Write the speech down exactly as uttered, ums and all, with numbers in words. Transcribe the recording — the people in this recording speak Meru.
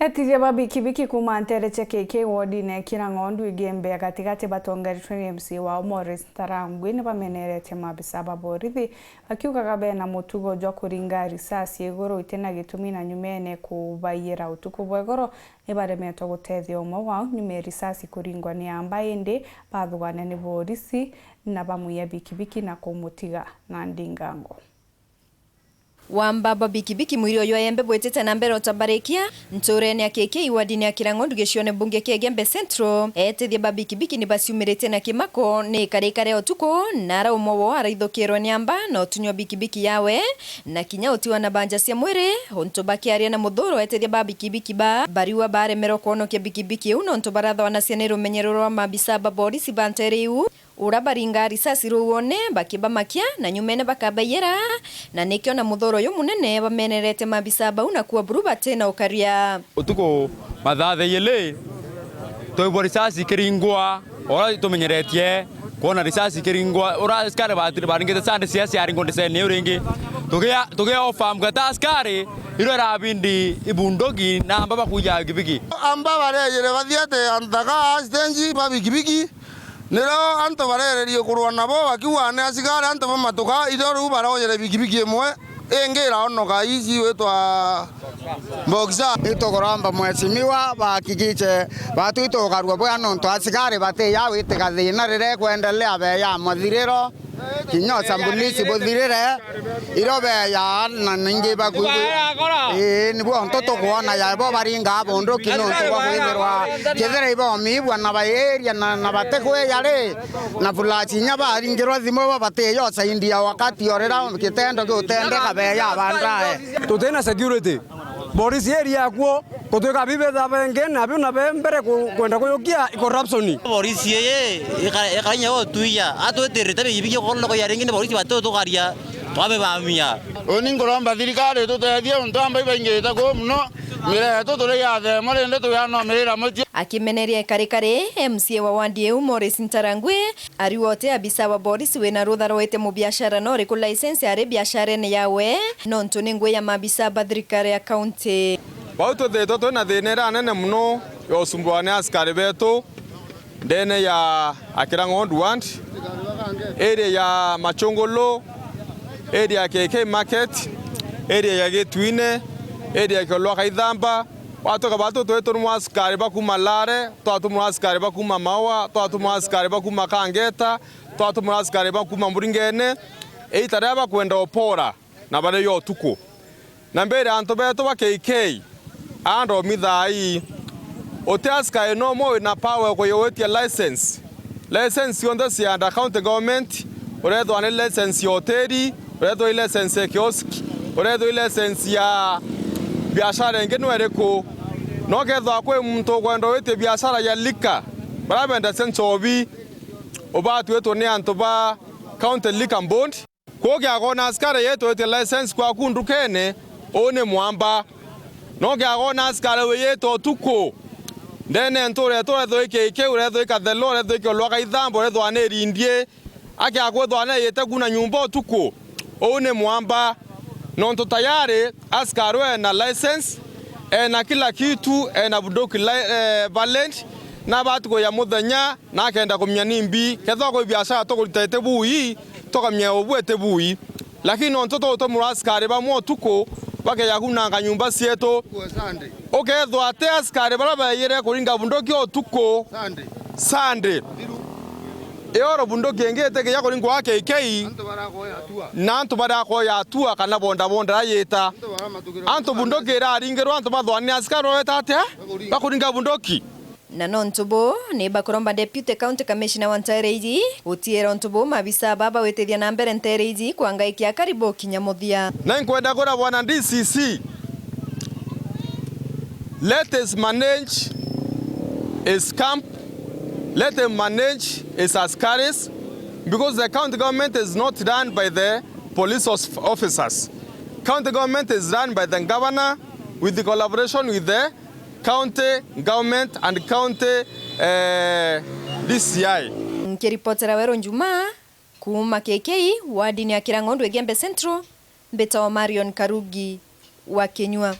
Etithia ba bikibiki kuuma nteere cia K K wodine ya Kirang'ondu Igembe ya gatigati batongeretwe ni M C A wao Morris Ntarangwi ni bameneretie maabisa ba borithi bakiugaga bena mutugo jwa kuringa risasi iguru itina gitumi na nyumene kubaiyira utuku bwa igoro ni baremetwe gutethia umwe wao nyuma ya risasi kuringwa ni amba indi bathugania ni borisi na bamwiya bikibiki na kumutiga na ndingango. Wamba bwa bikibiki mwiri uyu wa Embe bwitite na mbere utabarikia ntuurene ya K K wardini ya Kirang'ondu gicione mbunge kia Igembe Central. Etithia ba bikibiki ni baciumiritie na kimako ni ikarikare utuku, na ara umwe wao araithukirwe ni amba na utunywa bikibiki yawe na kinya utiwa na banja cia mwiri. Untu bakiaria na muthuro, etithia ba bikibiki ba bariwa baremerwe kwonokia bikibiki iu nontu barathwanacia ni rumenyero rwa maabisa ba borisi ba nteere iu. Ura baringa risasi ruuone bakibamakia na nyumene bakabaiyira, na nikio na muthuro uyu munene bamenerete maabisa bau na kuwa buru bati na ukaria. Utuku mathaa thaa ijiri, twaigua risasi ikiringwa, ura tumenyeretie kwona risasi ikiringwa, ura askari bati-, baringite sande cia ciaringwa ndicene iu ringi. Tugia, tugia ofa mgata askari, iro irabindi ibunduki na amba bakuja bikibiki. Amba barejire bathiete anthaga stage ba bikibiki. Nirio antu barererie kurwa nabo, bakiuga ni asigari antu bamatuka, irio riu barojere bikibiki imwe ingi iraonoka, ii cigwitwa Boxer. Itukuromba mheshimiwa bahakikiche batu itukarua bwega nontu asigari batiya gwitika thina riria ikwendelea beya mathiriro, kinya ushambulizi buthirire. Irio beya na ningi baku-, ii, nibwo ntu tukwona ya bo baringa bunduki nontu bwa kwithirwa kethira ibomiibua na bayiria na, na batikwiya ri, na fulashi inya baringirwa thimu bo batiyo usaidia wakati o riria kitendo giutendeka beya bandae. Tutina security. Borisi area yakuo gutwika bibi tha bengi na biu na be mbere ku-, kwenda kuyukia corruption. Borisi ii ika-, ikara inya gutuiya, atwitirite bikibiki gukorwo noko ya ringi ni borisi batutukaria, twabibamia. Uni nkuromba thirikari itutethie untu amba ibaingirite kuu muno, mira yetu turi yathemo rindi tuyanomira mucii. Akimeneria ikarikari, M C A wa wandi iu Morris Ntarangwi ariuga uti abisa wa borisi wina rutha rwa gwite mubiashara no uriku license ari biasharene yawe, nontu ni ngui ya maabisa ba thirikari ya kaunti. Bau twithitwe twina thina iria nene mono ya usumbua ni askari betu ndene ya Akirang'ondu ward, area ya Machungulu, area ya K K market, area ya Gitwine, area ya Kiolwa Kaithamba, Watuka batu twitumwa askari ba kuuma Lare, twatumwa askari ba kuuma Maua, twatumwa askari ba kuuma Kangeta, twatumwa askari ba kuuma Mburingene, iita riria bakwenda upora na baria yo utuku. Na mbere antu betu ba K K, andomi thaa ii, uti askari no umwe wina power ya kuyowetia license. License cionthe cia under county government, urethwa ni license ya hoteli, urethwa i license ya kioski, urethwa i license ya biashara ingi no iriku. No kethwa kwi muntu ukwenda witie biashara ya liquor, baria bendagia nchobi, ubatuitwe ni antu ba County Liquor Board. Kuu kiagona askari yitwitie license kwaku ndukene, uu ni mwamba. No kiagona askari wiyite utuku ndene ntuura yetu, urethwa i K K, urethwa i Kathelo, urethwa i Kiolwa Kaithamba, urethwa ni Irindie, akiakwithwa neeyite kuuna nyumba utuku, uu ni mwamba. Nontu tayari askari ena license, ena kila kitu, ena bunduki li-, eh, valid, na abati kuya muthenya, na akenda kumenya nimbi, kethwa kwi biashara tukurita iti bui, tukamenya ubu iti bui. Lakini nontu tugutumurwa askari bamwe utuku, bakeja kunanga nyumba cietu. Ukethwa ati askari baria beeyire kuringa bunduki utuku, Sunday. Ioro bunduki ingi itikija kuringwa K K, na antu barakoya atua kana bonda bonda irayita. Antu bunduki iraringirwa, antu bathwanire askari bareta atia? Bakuringa bunduki. Na nontu buu, ni bakuromba Deputy County Commissioner wa nteere iji gutiira untu buu maabisa baa bawitithia na mbere nteere iji kwangaikia akari bukinya muthia. Na inkwenda kwira bwana D C C, let us manage his camp, let him manage his askaris, because the county government is not run by the police os-, officers. County government is run by the governor with the collaboration with the county government and county, eh, D C I. Nkiripotera Weru Njuma kuuma K K, wardini ya Kirang'ondu Igembe Central, mbitagwa Marion Karugi wa Kinyua.